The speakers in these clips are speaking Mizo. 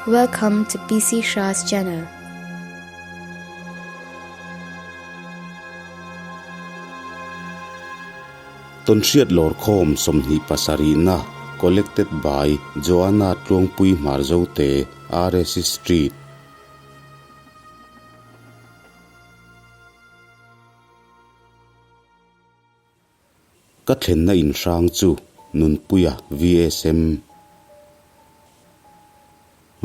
Welcome to PC Shah's channel. Tawnhriat Lawrkhawm 27na Collected by Joanna Tluangpui Hmarzote, RSC Street. Ka thlenna inhrang chu Nunpuia VSM.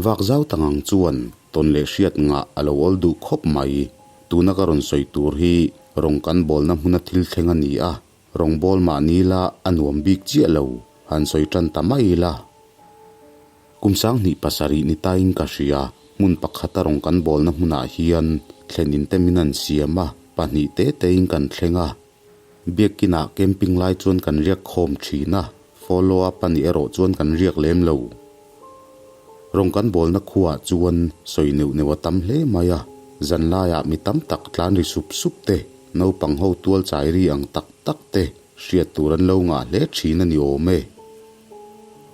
Vak zau ta ngang chuan tawn leh hriat ngah a lo awl duh khawp mai. Tuna ka rawn sawi tur hi rawng kan bawlna hmuna thil thleng a ni a, rawng bawl mahni la a nuam bik chiah lo, han sawi tan ta mai ila. Kum 27 ni tain ka hria, hmun pakhata rawng kan bawlna hmunah hian thlen in te min an siam a, pahnih te tein kan thleng a. Biakinah camping lai chuan kan riak khawm thin a, follow up a nih erawh chuan kan riak lem lo. Rawng kan bawlna khuaah chuan sawi neuh neuh a tam hle mai a, zanlaiah mi tam tak tlan ri sup sup te, naupang ho tual chai ri ang tak tak te hriat tur an lo ngah hle thin a ni awm e.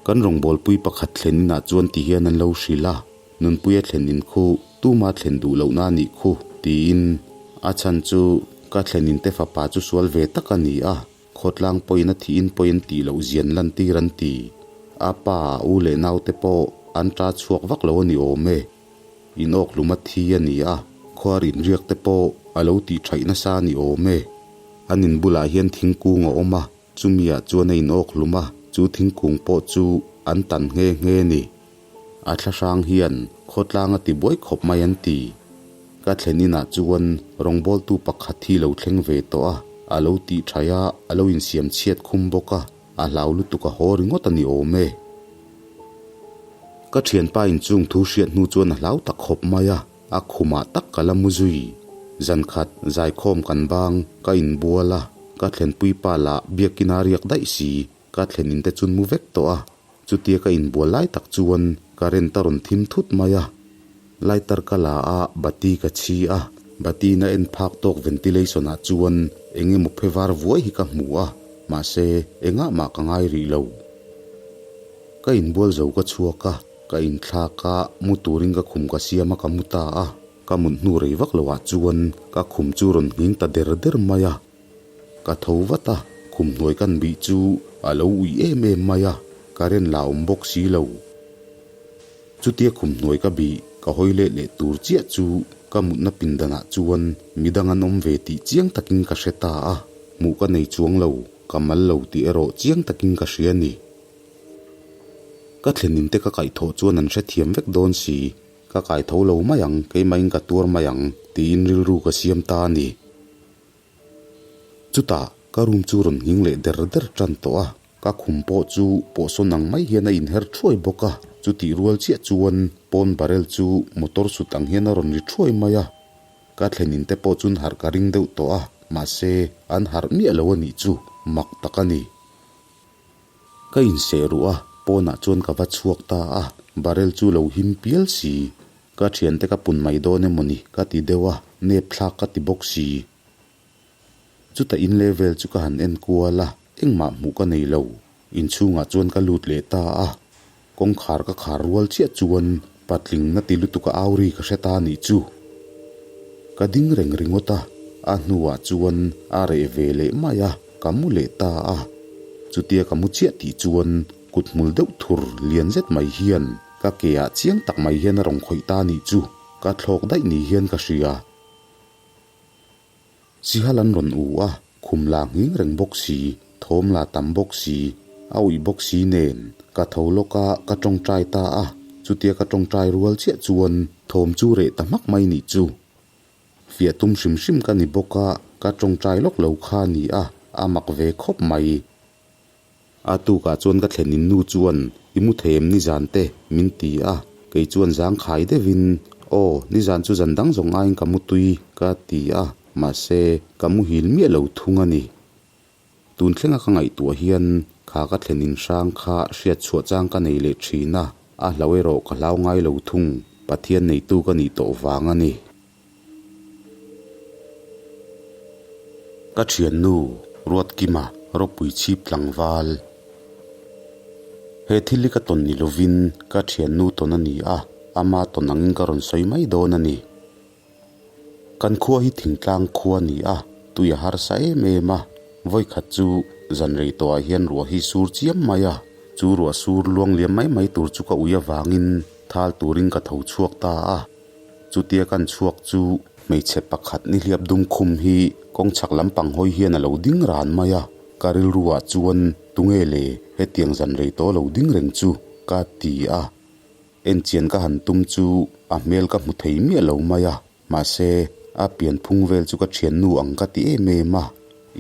Kan rawngbawlpui pakhat thlen inah chuan ti hian an lo hrilh a, Nunpuia thlen in khu tuma thlen duh lohna a nih khu tiin a chhan chu ka thlen in te fapa chu sual ve tak a ni a, khawtlang pawhin a thihin pawi an tih loh zian lantir an ti. A pa, a u leh naute pawh an ta chhuak vak lo a ni awm e. In awk hlum a thi a ni a, khuar inriak te pawh a lo tih thaih nasa a ni awm e. An in bulah hian thingkung a awm a, Chumiah chuan a inawk hlum a, chu thingkung pawh chu an tan nghe nghe ni. A thlahrang hian khawtlang a ti buai khawp mai an ti. Ka thlen inah chuan rawngbawltu pakhat hi lo thleng ve tawh a, a lo tih thaih a, a lo insiam chhiat khum bawk a, a hlau lutuk a haw ringawt a ni awm e. Ka thianpa inchung thu hriat hnu chuan a hlau ta khawp mai a, a khumah tak ka la mu zui. Zankhat zaikhawm kan bang, ka inbual a, ka thlenpui pa lah biakin a riak daih si, ka thlen in te chun mu vek tawh a. Chutia ka inbual lai tak chuan current a rawn thim thut mai a. Lighter ka la a, bati ka chhi a, bati in a en phak tawk ventilation ah chuan eng emaw phe var vuai hi ka hmu a, mahse engah mah ka ngai rih lo. Ka inbual zo ka chhuak a. Ka inthlak a, mu turin ka khum ka siam a ka mu ta a, ka mut hnu rei vak lo ah chuan ka khum chu rawn nghing ta der der mai a. Ka tho vat a, khum hnuai kan bih chu a lo ui em em mai a, current la awm bawk si lo. Chutia khum hnuai ka bih ka hawi let leh tur chiah chu ka mutna pindanah chuan midang an awm ve tih chiang takin ka hre ta a, hmuh ka nei chuang lo, ka mal lo tih erawh chiang takin ka hria a ni. Ka thlenin te ka kaihthawh chuan an hrethiam vek dawn si, ka kaitho lo mai ang, keimahin ka tuar mai ang, tiin rilru ka siam ta a ni. Chutah ka room chu rawn nghing leh der der tan tawh a, ka khum pawh chu pawhsawn ang mai hian a inher thuai bawk a, chutih rual chiah chuan pawn barrel chu motor sut ang hian a rawn ri thuai mai a, ka thlenin te pawh chun harh ka ring deuh tawh a, mahse an harh miah lo a nih chu, mak tak a ni. Ka inseh ruh a, pawnah chuan ka va chhuak ta a, barrel chu lo him pial si. Ka thiante ka pun mai dawn emaw ni ka ti deuh a, nep thlak ka ti bawk si. Chuta in level chu ka han en kual a, engmah hmuh ka nei lo. Inchhungah chuan ka lut leh ta a, kawngkhar ka khar rual chiah chuan patling na ti lutuk a au ri ka hre ta nih chu. Ka ding reng ringawt a, a hnuah chuan a reh ve leh mai a. Ka mu leh ta a, chutia ka mu chiah tih chuan kut hmul deuh thur lian zet mai hian ka ke ah chiang tak mai hian a rawn khawih ta nih chu ka thlawk daih ni hian ka hria. Sihal an rawn u a, khum la nghing reng bawk si, thawm la tam bawk si, a uih bawk si nen ka tho lawk a ka tawngtai ta a, chutia ka tawngtai rual chiah chuan thawm chu reh ta hmak mai nih chu. Fiah tum hrim hrim ka ni bawk a, ka tawngtai lawk lo kha a ni a, a mak ve khawp mai. A tukah chuan ka thlen in nu chuan i mu thei em nizan te min ti a, kei chuan zang khai deuhin aw nizan chu zan dang zawng aiin ka mu tui ka ti a, mahse ka muhil miah lo thung a ni. Tun thlenga ka ngaihtuah hian kha ka thlen in hrang kha hriat chhuah chang ka nei leh thin a, a hlau erawh ka hlau ngai lo thung, Pathian neitu ka nih tawh vang a ni. Ka thiannu Ruatkima ropui chhip tlangval. He thil hi ka tawn ni lovin ka thiannu tawn a ni a. Ama tawn angin ka rawn sawi mai dawn a ni. Kan khua hi thingtlang khua a ni a, tui a harsa em em a. Vawikhat chu zan rei tawhah hian ruah hi sur chiam mai a, chu ruah sur luang liam mai mai tur chu ka ui avangin thal turin ka tho chhuak ta a. Chutia kan chhuak chu hmeichhe pakhat nihliap dum khum hi kawng chhak lampang hawi hian a lo ding ran mai a, ka rilruah chuan tunge le hetiang zan rei tawh lo ding reng chu ka ti a. Enchian ka han tum chu a hmel ka hmu thei miah lo mai a, mahse a pianphung vel chu ka thiannu ang ka ti em em a.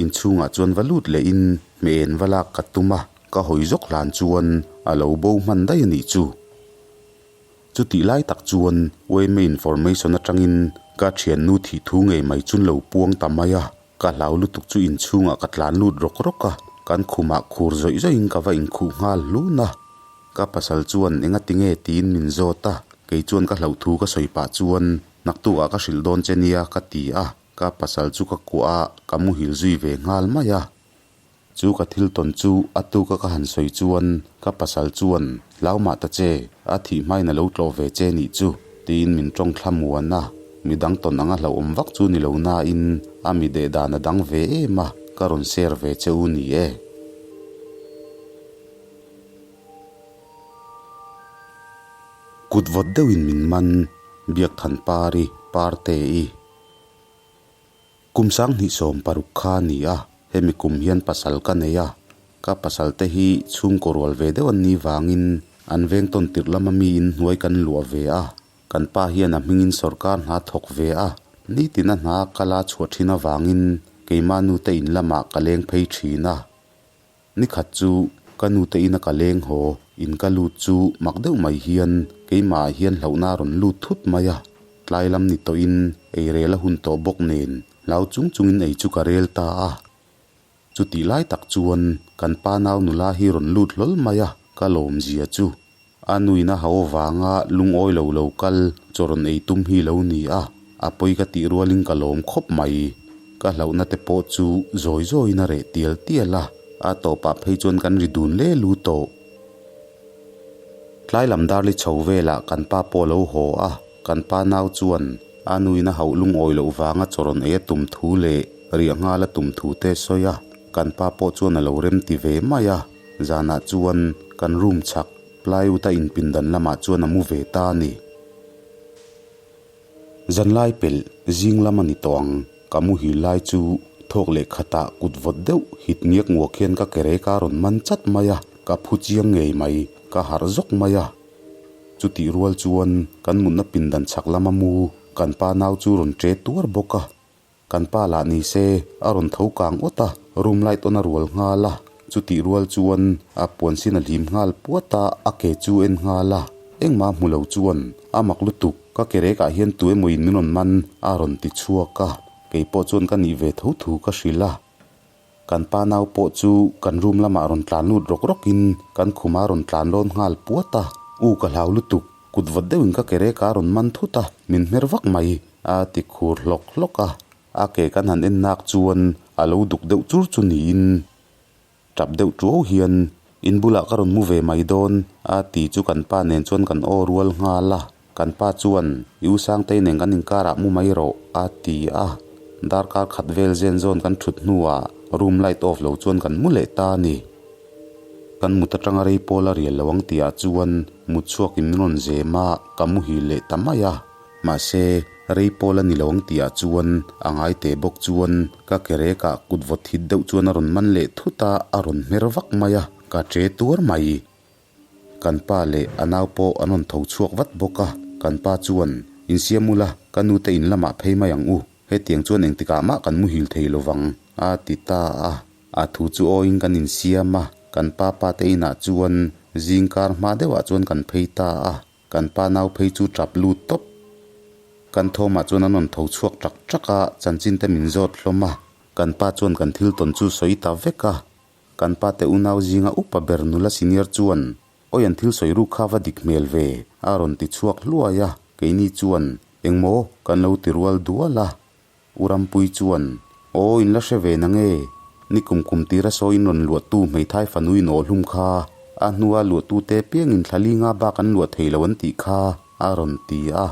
Inchhungah chuan va lut lehin hmeh en va lak ka tum a, ka hawi zawk hlan chuan a lo bo hman daih a nih chu. Chutih lai tak chuan yma information atangin ka thiannu thih thu ngei mai chun lo puang ta mai a, ka hlau lutuk chu inchhungah ka tlan lut rawk rawk a, kan khumah khur zawih zawihin ka va inkhuh nghal hlun a. Ka pasal chuan enga tinge tiin min zawt a, kei chuan ka hlauh thu ka sawi pah chuan naktukah ka hrilh dawn che nia ka ti a, ka pasal chu ka kuah a, ka muhil zui ve nghal mai a. Chu ka thil tawn chu a tuka ka han sawi chuan ka pasal chuan, Hlau mah ta che, a thih hmain a lo tlawh ve che nih chu, tiin min tawng thla muan a. Midang tawn anga hlauhawm vak chu ni lo nain a mi deh dan a dang ve em a, ka rawn share ve che u ni e. Kut vawt deuhin min man, Biakthanpari, Parte-i. Kum 2016 kha a ni a, hemi kum hian pasal ka nei a, ka pasal te hi chhungkaw rual ve deuh an nih vangin an veng tawn tirh lama miin hnuai kan luah ve a, kan pa hian a hmingin sawrkar hna thawk ve a, nitin a hna ka la chhuah thin avangin keimah nute in lamah ka leng phei thin a. Nikhat chu ka nute ina ka leng haw in ka lut chu mak deuh mai hian keimahah hian hlauhna a rawn lut thut mai a, tlai lam ni tawhin ei rel a hun tawh bawk nen hlau chung chungin ei chu ka rel ta a. Chutih lai tak chuan kan pa nau nula hi rawn lut hlawl mai a, ka lawmzia chu a nuin a hau avanga lungawi lo lo kal chaw rawn ei tum hi lo ni a, a pawi ka tih rualin ka lawm khawp mai. Ka hlauhna te pawh chu zawi zawiin a reh tial tial a, a tawpah phei chuan kan ri dun le lu tawh. Tlai lam darli chho velah kan pa pawh a lo haw a, kan pa nau chuan a nuin a hauh lungawi loh vanga chaw rawn ei a tum thu leh riah nghal a tum thu te sawi a, kan pa pawh chuan a lo remti ve mai a. Zanah chuan kan room chhak plywood a inpindan lamah chuan a mu ve ta a ni. Zanlai pelh zing lam a ni tawh ang, ka muhil lai chu thawk leh khatah kut vawt deuh hit ngiak nguak hian ka ke rek a rawn man chat mai a, ka phu chiang ngei mai, ka harh zawk mai a. Chutih rual chuan kan mutna pindan chhak lama mu kan pa nau chu rawn ṭe tuar bawk a. Kan pa lah ni se a rawn tho kang awt a, room light on a rual nghal a, chutih rual chuan a puan sin a hlim nghal puat a, a ke chu en nghal a, engmah hmu lo chuan a mak lutuk, ka ke rekah hian tu emaw in min rawn man a rawn ti chhuak a, kei pawh chuan ka nih ve tho thu ka hrilh a. Kan pa nau pawh chu kan room lamah rawn tlan lut rawk rawk in kan khum a rawn tlan lawn nghal puat a, u ka hlau lutuk, kut vawt deuhin ka ke rek a rawn man thut a, min hmer vak mai a ti khur hlawk hlawk a, a ke kan han en nak chuan a lo duk deuh chur chu niin. Tap deuh tuau hian in bulah ka rawn mu ve mai dawn a ti chu kan pa nen chuan kan aw rual nghal a, kan pa chuan i u Sangtei nen kan inkarah mu mai rawh a ti a, darkar khat vel zen zawn kan thut hnuah room light off lo chuan kan mu leh ta a ni. Kan mut atanga rei pawl a rial lo ang tihah chuan mut chhuakin min rawn zem a, ka muhil leh ta mai a. Mahse, rei pawl a ni lo ang tihah chuan a ngai teh bawk chuan ka ke rekah kut vawt hit deuh chuan a rawn man leh thut a, a rawn hmer vak mai a, ka che tuar mai. Kan pa leh a nau pawh an rawn tho chhuak vat bawk a, kan pa chuan, Insiam ula, ka nute in lamah phei mai ang u, hetiang chuan engtikah mah kan muhil thei lo vang, a ti ta a. A thu chu awiin kan insiam a, kan pa pa te inah chuan zingkar hma deuhah chuan kan phei ta a. Kan pa nau phei chu tap lut tawp. Kan thawmah chuan an rawn tho chhuak ṭak ṭak a, chanchin te min zawt hlawm a. Kan pa chuan kan thil tawn chu sawi ta vek a. Kan pa te unau zinga upa ber nula senior chuan, Awi an thil sawi ruk kha va dik hmel ve, a rawn ti chhuak hluai a. Keini chuan, Engmaw? kan lo ti rual dual a. U Rampui chuan, Aw, in la hre ve na nge? Ni kum kum tira sawi in rawn luahtu hmeithai fanu in aw hlum kha, a hnua luahtute piangin thla li nga bak an luah thei lo an tih kha. A rawn ti a.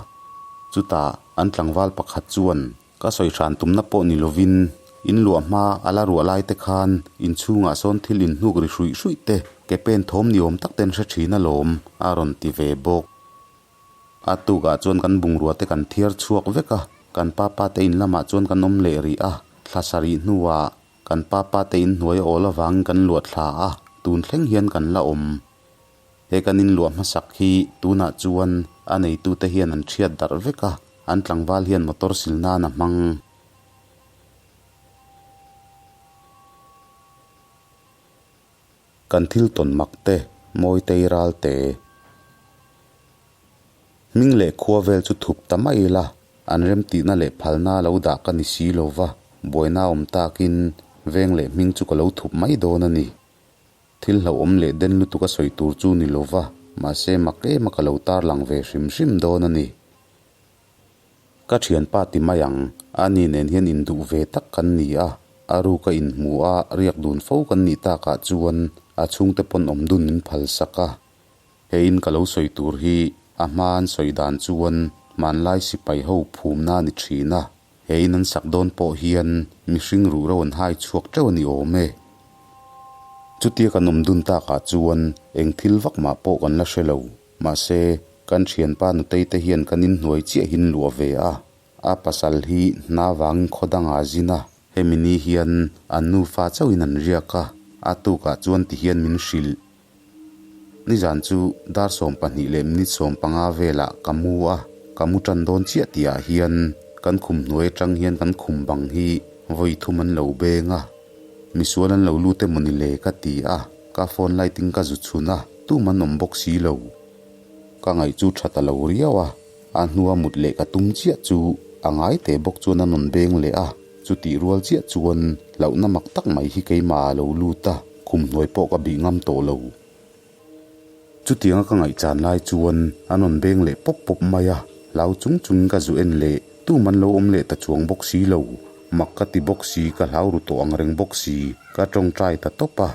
Chutah an tlangval pakhat chuan, Ka sawi hran tumna pawh ni lovin, in luah hma a la ruah lai te khan inchhungah sawn thil inhnuk ri hruih hruih te, ke pen thawm ni awm tak ten hre thin alawm, a rawn ti ve bawk. A tukah chuan kan bungrua te kan thiar chhuak vek a, kan papa te in lamah chuan kan awm leh rih a, thla sarih hnuah kan papa te in hnuai a awl avangin kan luah thla a, tun thleng hian kan la awm. He kan in luah hmasak hi tunah chuan a neitute hian an thiat darh vek a, an tlangval hian motor sil nan a hmang. Kan thil tawn mak te, Mawitei Ralte. Hming leh khua vel chu thup ta mai ila, an remtihna leh phalna lo dah ka ni si lo va, buaina awm takin veng leh hming chu ka lo thup mai dawn a ni. Thil hlauhawm leh den lutuk a sawi tur chu ni lo va, mahse mak em a ka lo tarlang ve hrim hrim dawn a ni. Ka thianpa ti mai ang, ani nen hian induh ve tak kan ni a, a ruka inhmu a riak dun fo kan nih takah chuan a chhungte pawn awm dun min phal sak a. He in ka lo sawi tur hi a hma an sawi dan chuan hmanlai sipai ho phumna a ni thin a, he in an sak dawn pawh hian mihring ruhro an hai chhuak teuh a ni awm e. Chutia kan awm dun takah chuan eng thil vak mah pawh kan la hre lo. Mahse, kan thianpa nutei te hian kan inhnuai chiahin luah ve a, a pasal hi hna vangin khaw dangah a zin a, hemi ni hian an nufa chauhin an riak a, a tukah chuan ti hian min hrilh. Nizan chu dar 12 leh minute 15 velah ka mu a, ka mu tan dawn chiah tihah hian kan khum hnuai atang hian kan khum bang hi vawi thum an lo beng a, Misual an lo lut emaw ni le ka ti a, ka phone light in ka zu chhun a, tum an awm bawk si lo. Ka ngaih chu tha ta lo riau a, a hnua mut leh ka tum chiah chu a ngai teh bawk chuan a nawn beng leh a, chutih rual chiah chuan hlauhna mak tak mai hi keimah ah a lo lut a, khum hnuai pawh ka bih ngam tawh lo. Chutianga ka ngaihchan lai chuan a nawn beng leh pawp pawp mai a, hlau chung chungin ka zu en leh, tum an lo awm leh ta chuang bawk si lo, mak ka ti bawk si, ka hlau ru tawh ang reng bawk si, ka tawngtai ta tawp a.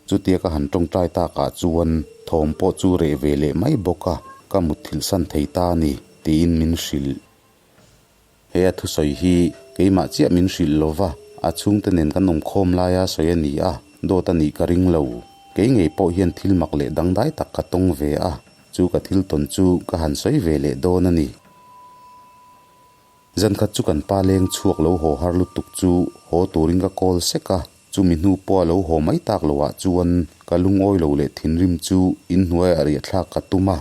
Chutia ka han tawngtai takah chuan thawm pawh chu reh ve leh mai bawk a, ka mutthilh san thei ta a ni, tiin min hrilh. He a thusawi hi keimah chiah min hrilh lo va, a chhungte nen kan awmkhawm laia sawi a ni a, dawt a nih ka ring lo. Kei ngei pawh hian thil mak leh dangdai tak ka tawng ve a, chu ka thil tawn chu ka han sawi ve leh dawn a ni. Zankhat chu kan pa leng chhuak lo haw har lutuk chu haw turin ka call sek a, chumi hnu pawh a lo haw mai tak loah chuan ka lungawi lo leh thinrim chu inhnuaiah riahthlak ka tum a.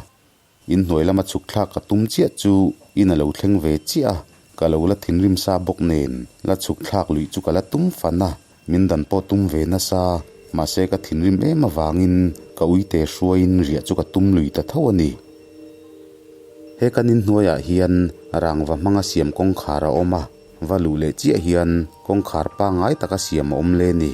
In hnuai lama chhuk thlak ka tum chiah chu in a lo thleng ve chiah a, ka lo la thinrim sa bawk nen la chhuk thlak luih chu ka la tum fan a, min dan pawh tum ve nasa, mahse ka thinrim em avangin ka uite hruaiin riah chu ka tum lui ta tho a ni. He kan in hnuaiah hian rangva hmanga siam kawngkhar a awm a, va luh leh chiah hian kawngkhar pangngai taka siam a awm le ni.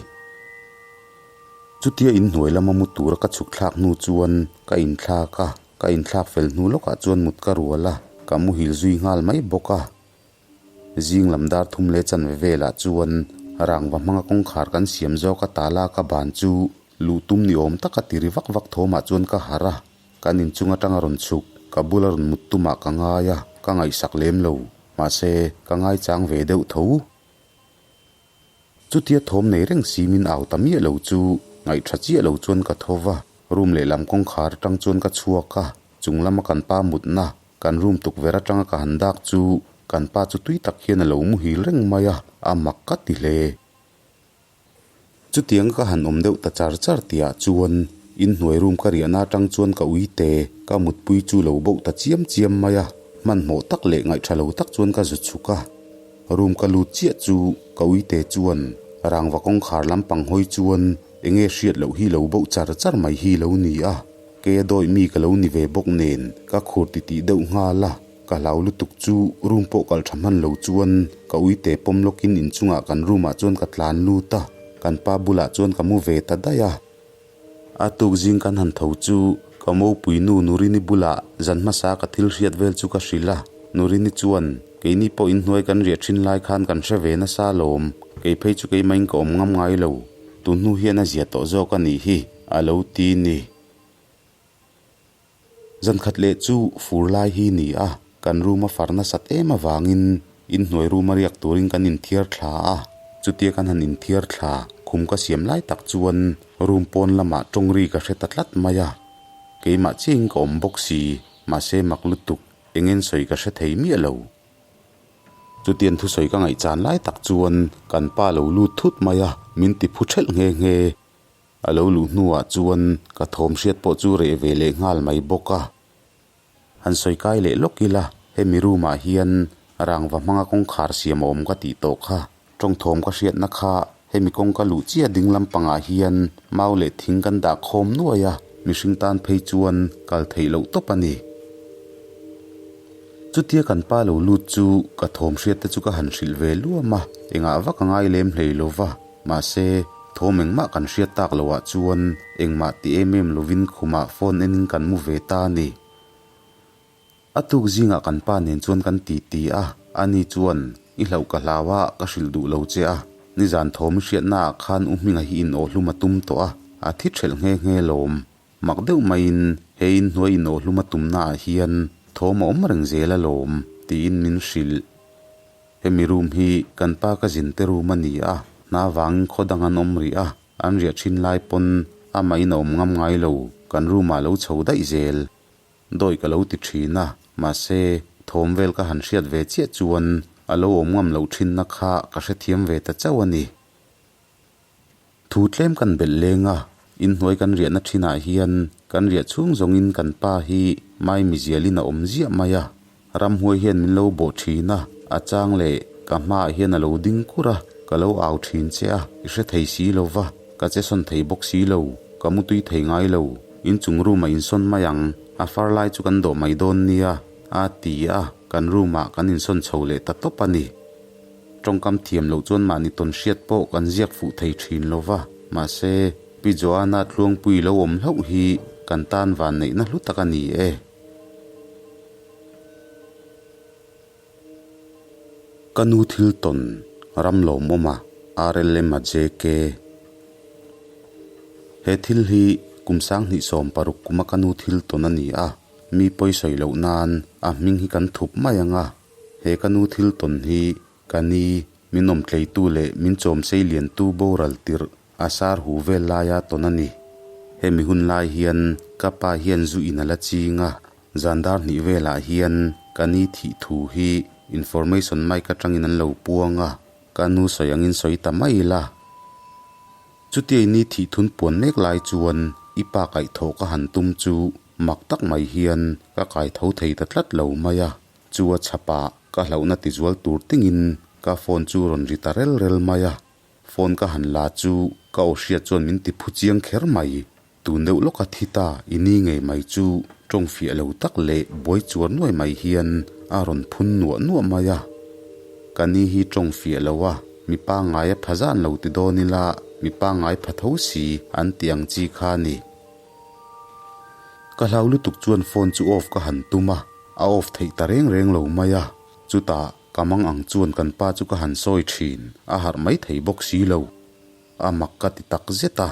Chutia inhnuai lama mu tura ka chhuk thlak hnu chuan ka inthlak a, ka inthlak fel hnu lawkah chuan mut ka rual a, ka muhil zui nghal mai bawk a. Zing lam dar thum leh chanve velah chuan rangva hmanga kawngkhar kan siam zawk a tala ka ban chu luh tum ni awm taka ti ri vak vak thawmah chuan ka harh a, kan inchung atanga rawn chhuk, ka bula rawn mut tumah ka ngai a, ka ngaihsak lem lo, mahse ka ngaichang ve deuh tho. Chutia thawm nei reng si min au ta miah lo chu ngaihṭha chiah lo chuan ka tho va, room lehlam kawngkhar aṭang chuan ka chhuak a, chung lama kan pa mutna, kan room tukverh aṭanga ka han dak chu kan pa chu tui tak hian a lo muhil reng mai a, a mak ka ti hle. Chutianga ka han awm deuh ta char char tihah chuan inhnuai room ka riahna aṭang chuan ka uite ka mutpui chu lo boh ta chiam chiam mai a, hmanhmawh tak leh ngaihṭha lo tak chuan ka zu chhuk a. Room ka lut chiah chu ka uite chuan rangva kawngkhar lampang hawi chuan enge hriat loh hi lo boh char char mai hi lo ni a, kei a dawih mi ka lo ni ve bawk nen ka khur titih deuh nghal a, ka hlau lutuk chu room pawh kal tha hman lo chuan ka uite pawm lawkin inchungah kan room ah chuan ka tlan lut a, kan pa bulah chuan ka mu ve ta daih a. A tuk zing kan han tho chu ka mopui nu Nurini bulah zan hmasa ka thil hriat vel chu ka hrilh a. Nurini chuan, Keini pawh inhnuai kan riah thin lai khan kan hre ve nasa alawm, kei phei chu keimahin ka awm ngam ngai lo, tun hnu hian a zia tawh zawk a nih hi, a lo ti ni. Zan khat leh chu fur lai hi ni a, kan room a far nasat em avangin inhnuai room a riak turin kan inthiar thla a. Chutia kan han inthiar thla khum ka siam lai tak chuan room pawn lamah tawng ri ka hre ta tlat mai a. Keimah chiahin ka awm bawk si, mahse mak lutuk engin sawi ka hre thei miah lo. Chutiang thusawi ka ngaihchan lai tak chuan kan pa lo lut thut mai a, min ti phu thelh nghe nghe. A lo luh hnuah chuan ka thawm hriat pawh chu reh ve leh nghal mai bawk a. Han sawi kai leh lawk ila, hemi room ah hian rangva hmanga kawngkhar siam a awm ka tih tawh kha. Tawng thawm ka hriatna kha hemi kawngka luh chiah ding lampangah hian mau leh thing kan dah khawm nuai a, mihring tan phei chuan kal theih loh tawp a ni. Chutia kan pa lo lut chu ka thawm hriat te chu ka han hrilh ve luam a, engah vak a ngai lem hlei lo va. Mahse, thawm engmah kan hriat tak loh ah chuan engmah ti em em lovin khumah phone enin kan mu ve ta a ni. A tuk zingah kan pa nen chuan kan ti ti a, ani chuan, I hlauh ka hlau a, ka hrilh duh lo che a, nizan thawm i hriatna ah khan u Hminga hi in awhlum a tum tawh a, a thi thelh nghe nghe lawm. Mak deuh maiin he inhnuai in awhlum a tumna ah hian thawm a awm reng zel alawm, tiin min hrilh. Hemi room hi kan pa ka zin te room a ni a, hna vangin khaw dang an awm rih a, an riah thin lai pawn amah in a awm ngam ngai lo, kan room ah lo chho daih zel. Dawi ka lo ti thin a, mahse thawm vel ka han hriat ve chiah chuan a lo awm ngam loh thinna kha ka hrethiam ve ta chauh a ni. Thu tlem kan belh leng a, inhnuai kan riahna thinah hian kan riah chhung zawngin kan pa hi maimizialin a awm ziah mai a, ramhuai hian min lo bawh thin a, a chang leh ka hmaah hian a lo ding kur a, ka lo au thin che a, i hre thei si lo va, ka che sawn thei bawk si lo, ka mutui thei ngai lo, inchung room-ah insawn mai ang, a far lai chu kan dawh mai dawn nia, a ti a, kan room-ah kan insawn chho leh ta tawp a ni. Tawngkam thiam loh chuan mahni tawn hriat pawh kan ziak fuh thei thin lo va, mahse, Pi Joanna Tluangpui lo awm hlauh hi kan tan vanneihna hlu tak a ni e. Ka nu thil tawn ram lawmawm a, RLM a JK. He thil hi kum 2016 kuma ka nu thil tawn a ni a, mi pawi sawi loh nan a hming hi kan thup mai ang a. He ka nu thil tawn hi ka ni, min awmtleitu leh min chawmsei liantu boral tirh a sar hu vel laia tawn a ni. Hemi hun lai hian ka pa hian zu in a la ching a, zan dar hnih velah hian ka ni thih thu hi information mic atangin an lo puang a, ka nu sawi angin sawi ta mai ila. Chutiai ni thih thun puan mek lai chuan i pa kaihthawh ka han tum chu mak tak mai hian ka kaitho thei ta tlat lo mai a. Chu a chhapah ka hlauhna tizual tur tingin ka phone chu rawn ri ta rel rel mai a. Phone ka han la chu ka aw hriat chuan min ti phu chiang kher mai. Tun deuh lawka thi ta i ni ngei mai chu tawng fiah lo tak leh buai chuar nuai mai hian a rawn phun nuah nuah mai a. Ka ni hi tawng fiah lo a, mi pangngai a pha zan lo ti dawn ila mi pangngai pha tho si an ti ang chi kha a ni. Ka hlau lutuk chuan phone chu off ka han tum a, a off theih ta reng reng lo mai a. Chutah ka mang ang chuan kan pa chu ka han sawi thin, a harh mai thei bawk si lo. A mak ka ti tak zet a,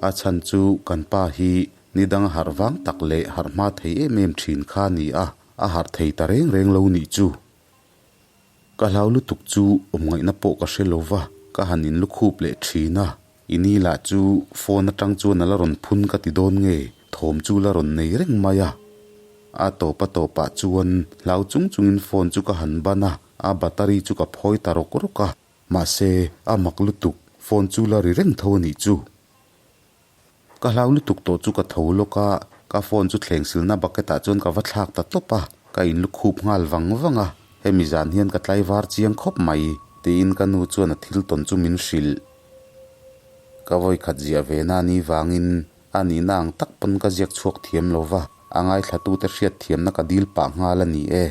a chhan chu kan pa hi ni dang a harh vang tak leh harh hma thei em em thin kha a ni a, a harh thei ta reng reng lo nih chu. Ka hlau lutuk chu awm ngaihna pawh ka hre lo va, ka han in lukhup leh thin a, i ni lah chu phone atang chuan a la rawn phun ka ti dawn nge, thawm chu la rawn nei reng mai a. A tawp a tawpah chuan hlau chung chungin phone chu ka han ban a, a battery chu ka phawi ta rawk rawk a. Mahse, a mak lutuk, phone chu la ri reng tho a nih chu. Ka hlau lutuk tawh chu ka tho lawk a, ka phone chu thleng silna bucket ah chuan ka va thlak ta tawp a, ka in lukhup nghal vang vang a, hemi zan hian ka tlaivar chiang khawp mai, tiin ka nu chuan a thil tawn chu min hrilh. Ka vawikhat ziah ve na ni vangin a nihna ang tak pawn ka ziak chhuak thiam lo va, a ngaithlatute hriat thiamna ka dil pah nghal a ni e.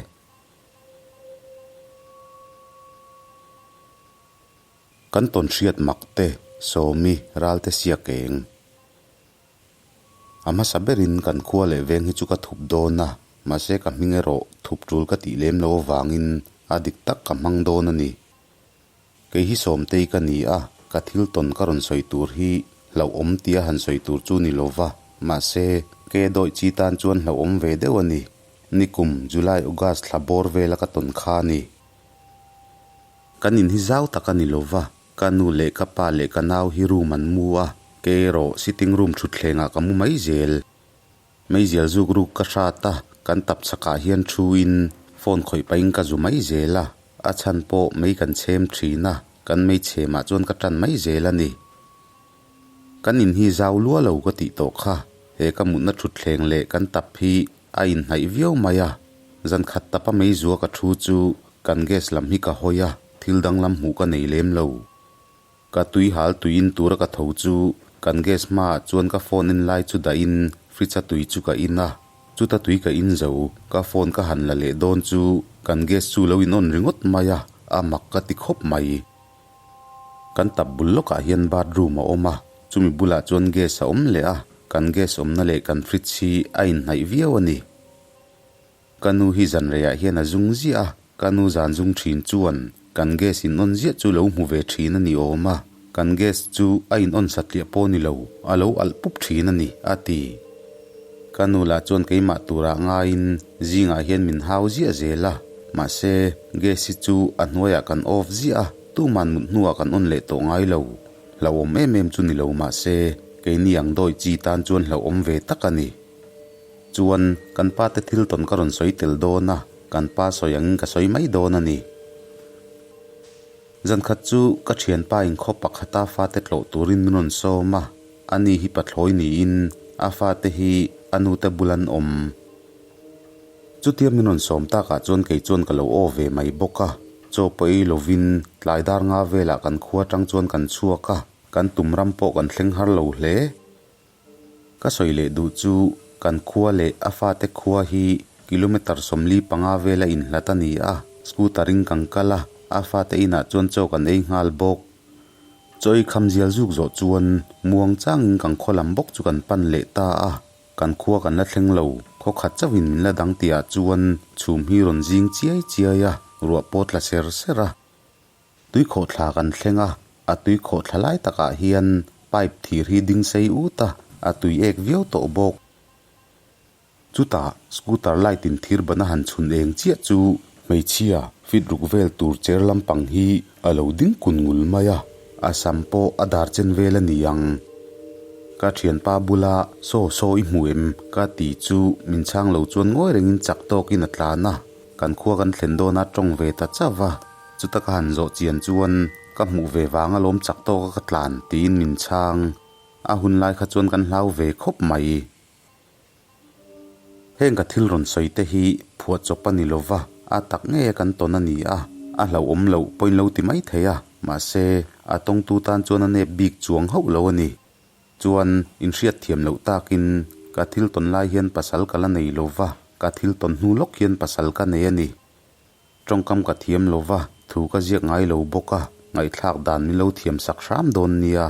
Kan tawn hriat mak te, Sawmi, Ralte siak eng. A hmasa berin kan khua leh veng hi chu ka thup dawn a, mahse ka hming erawh thup tul ka tih lem lo avangin a dik tak ka hmang dawn a ni. Kei hi Sawmtei ka ni a, ka thil tawn ka rawn sawi tur hi hlauhawm tia han sawi tur chu ni lo va, mahse Ke dawih chi tan chuan hlauhawm ve deuh a ni. Nikum July August thla bawr vela ka tawn kha a ni. Kan in hi zau tak a ni lo va, ka nu leh ka pa leh ka nau hi room an mu a, kei erawh sitting room thutthlengah ka mu mai zel. Meizial zuk ruk ka hrat a, kan tap chakah hian thu in phone khawih pahin ka zu mai zel a, a chhan pawh mei kan chhem thin a, kan mei chhemah chuan ka tan mai zel a ni. Kan in hi zau lua lo ka tih tawh kha, he ka mutna thutthleng leh kan tap hi a inhnaih viau mai a, zan khat tapa mei zua ka thu chu kan gas lam hi ka hawi a, thil danglam hmuh ka nei lem lo. Ka tui hal tui in tura ka tho chu kan gas hmaah chuan ka phone en lai chu dah in fridge a tui chu ka in a, chuta tui ka in zo ka phone ka han la leh dawn chu kan gas chu lo in on ringawt mai a, a mak ka ti khawp mai. Kan tap bul lawkah hian bathroom a awm a, chumi bulah chuan gas a awm leh a, kan gas awmna leh kan fridge hi a inhnaih viau a ni. Ka nu hi zan reiah hian a zung ziah a, ka nu zan zung thin chuan kan gas in on ziah chu lo hmu ve thin a ni awm a, kan gas chu a in on satliah pawh ni lo, a lo alh pup thin a ni, a ti. Ka nu lah chuan keimah turah ngaiin zingah hian min hau ziah zel a, mahse gas hi chu a hnuaiah kan off ziah a, tuman mut hnuah kan on leh tawh ngai lo. Hlauhawm em em chu ni lo mahse keini ang dawi chi tan chuan hlauhawm ve tak a ni. Chuan, kan pa te thil tawn ka rawn sawi tel dawn a, kan pa sawi angin ka sawi mai dawn a ni. Zan khat chu ka thianpa in khaw pakhata fate tlawh turin min rawn sawm a, ani hi pathlawi niin a fate hi a nute bul an awm. Chutia min rawn sawm takah chuan kei chuan ka lo aw ve mai bawk a, chaw pawh ei lovin tlai dar nga velah kan khua atang chuan kan chhuak a, kan tum ram pawh kan thleng har lo hle. Ka sawi leh duh chu kan khua leh a fate khua hi kilometre 45 vela inhlat a ni a, scooter in kan kal a, a fate inah chuan chaw kan ei nghal bawk. Chaw ei kham zial zuk zawh chuan muang changin kan khaw lam bawk chu kan pan leh ta a, kan khua kan la thleng lo, khaw khat chauhin min la dang tihah chuan chhum hi rawn zing chiai chiai a, ruah pawh tla ser ser a. Tuikhawhthla kan thleng a, a tuikhawhthla lai takah hian pipe thir hi ding sei ut a, a tui ek viau tawh bawk. Chutah scooter light in thir ban a han chhun eng chiah chu hmeichhia fit ruk vel tur chair lampang hi a lo ding kun ngul mai a, a sam pawh a dar chen vel a ni ang. Ka thianpa bula saw saw i hmu em ka ti chu min chhang lo chuan ngawi rengin chak tawkin a tlan a, kan khua kan thlen dawn a tawng ve ta chauh a. Chuta ka han zawh chian chuan ka hmuh ve vang alawm chak tawk a ka tlan tiin min chhang. A hun lai kha chuan kan hlau ve khawp mai. Heng ka thil rawn sawi te hi phuah chawp a ni lova, a tak ngei a kan tawn a ni a, a hlauhawm loh pawhin lo ti mai thei a, mahse a tawngtu tan chuan a nep bik chuang hauh lo a ni. Chuan inhriat thiam loh takin ka thil tawn lai hian pasal ka la nei lova, ka thil tawn hnu lawk hian pasal ka nei a ni. Tawngkam ka thiam lo va, thu ka ziak ngai lo bawk a, ngaihthlak dan min lo thiam sak hram dawn nia.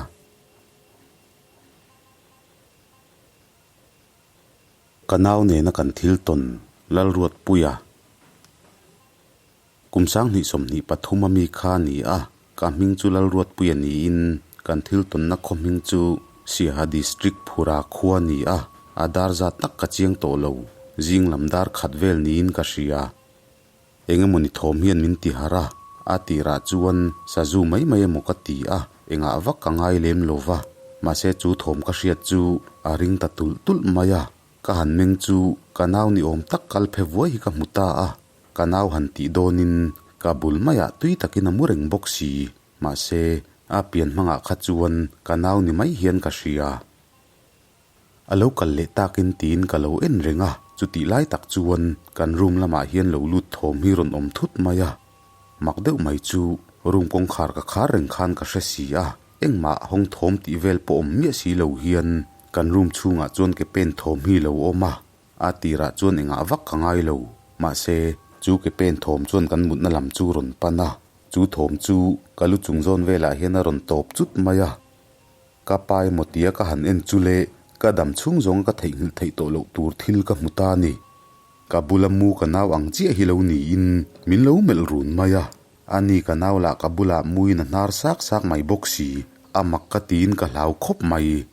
Ka nau nena kan thil tawn Lalruatpuia kum 2023 a mi kha a ni a, ka hming chu Lalruatpuia niin kan thil tawnna khaw hming chu Siaha District Phura khua a ni a, a dar zat tak ka chiang tawh lo, zing lam dar khat vel niin ka hria. Eng emawni thawm hian min ti harh a, a tirah chuan sazu mai mai emaw ka ti a, engah vak ka ngai lem lo va, mahse chu thawm ka hriat chu a ring ta tulh tulh mai a, ka han meng chu ka nau ni awm tak kal phe vuai hi ka hmu ta a, ka nau han tih dawnin ka bul maiah tui takin a mu reng bawk si, mahse a pian hmangah kha chuan ka nau ni mai hian ka hria. A lo kal leh takin tiin ka lo en reng a, chutih lai tak chuan kan room lamah hian lo lut thawm hi rawn awm thut mai a. Mak deuh mai chu room kawngkhar ka khar reng khan ka hre si a, engmah hawng thawm tih vel pawh awm miah si lo hian kan room chhungah chuan ke pen thawm hi lo awm a, a tirah chuan engah vak ka ngai lo. Mahse, chu ke pen thawm chuan kan mutna lam chu rawn pan a, chu thawm chu ka lu chung zawn velah hian a rawn tawp chut mai a. Ka pa emaw tia ka han en chu le, ka dam chhung zawnga ka theihnghilh theih tawh loh tur thil ka hmu ta a ni. Ka bula mu ka nau ang chiah hi lo niin min lo melh run mai a, ani ka nau lah ka bulah muin a hnar sak sak mai bawk si, a mak ka tiin ka hlau khawp mai.